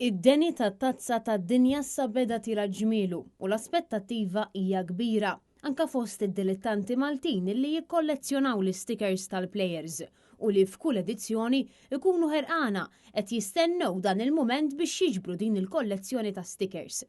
Id-deni tat-Tazza tad-Dinja issa beda tira ġmielu u l-aspettattiva hija kbira, anke fost id-dilettanti Maltin li jikkollezzjonaw l-istikers tal-plejers u li f'kull edizzjoni jkunu ħerqana qed jistennew dan il-mument biex jiġbru din il-kollezzjoni ta' stikers.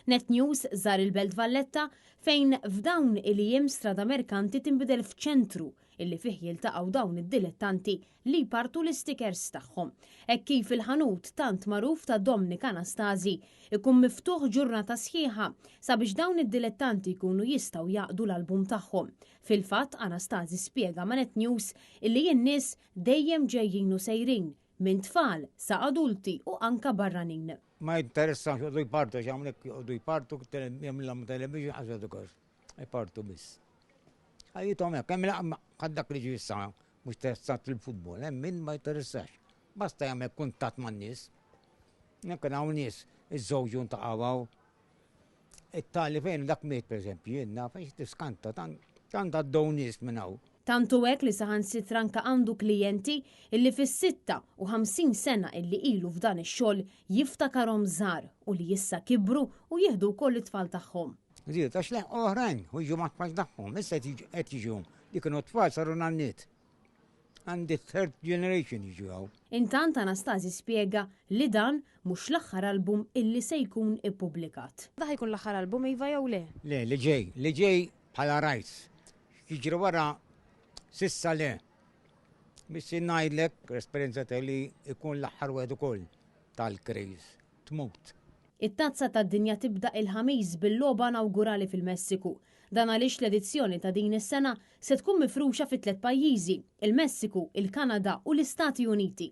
Net News żar il-Belt Valletta fejn f'dawn il-jiem Strada Merkanti tinbidel f'ċentru illi fih jiltaqgħu dawn id-dilettanti li jpartu l-istikers tagħhom. Hekk kif il-ħanut tant magħruf ta' Dominic Anastasi ikun miftuħ ġurnata sħiħa sabiex dawn id-dilettanti jkunu jistgħu jgħaqqdu l-album tagħhom. Fil-fatt Anastasi spjega ma' Net News illi n-nies dejjem ġejjin u sejrin, minn tfal sa adulti u anka barranin. Ma jinteressax joqogħdu jpartu għax hawnhekk joqogħdu jpartu jagħmilhom television għax jagħtu każ. Jpartu biss. Ħajjithom hekk, hemm bħal dak li ġie issa mhux interessat fil-futbol, hemm min ma jinteressax. Basta jagħmel kuntatt man-nies. Jekk hawn nies iżżewġu ntaqgħu hawn. It-tali fejn dak miet pereżempju, jien naf għax tiskanta tant għaddew nies minn hawn. Tant hu hekk li saħansitra anke għandu klijenti illi fis-56 sena illi ilu f'dan ix-xogħol jiftakarhom żgħar u li issa kibru u jieħdu wkoll it-tfal tagħhom. Żied għax leħqu oħrajn u jiġu mat-tfal tagħhom. Issa qed jiġu li kienu tfal saru nanniet. Għandi third generation jiġu hawn. Intant Anastasi spjega li dan mhux l-aħħar album illi se jkun ippubblikat. Dan ħa jkun l-aħħar album iva jew le? Le, li ġej, li ġej bħala rights. X'jiġri wara s'issa le. Biss jien ngħidlek, l-esperjenza tiegħi li jkun l-aħħar wieħed ukoll tal-craze. Tmut. It-Tazza tad-Dinja tibda il-Ħamis bil-logħba inawgurali fil-Messiku. Dan għaliex l-edizzjoni ta' din is-sena se tkun mifruxa fi tlett pajjiżi, il-Messiku, il-Kanada u l-Istati Uniti.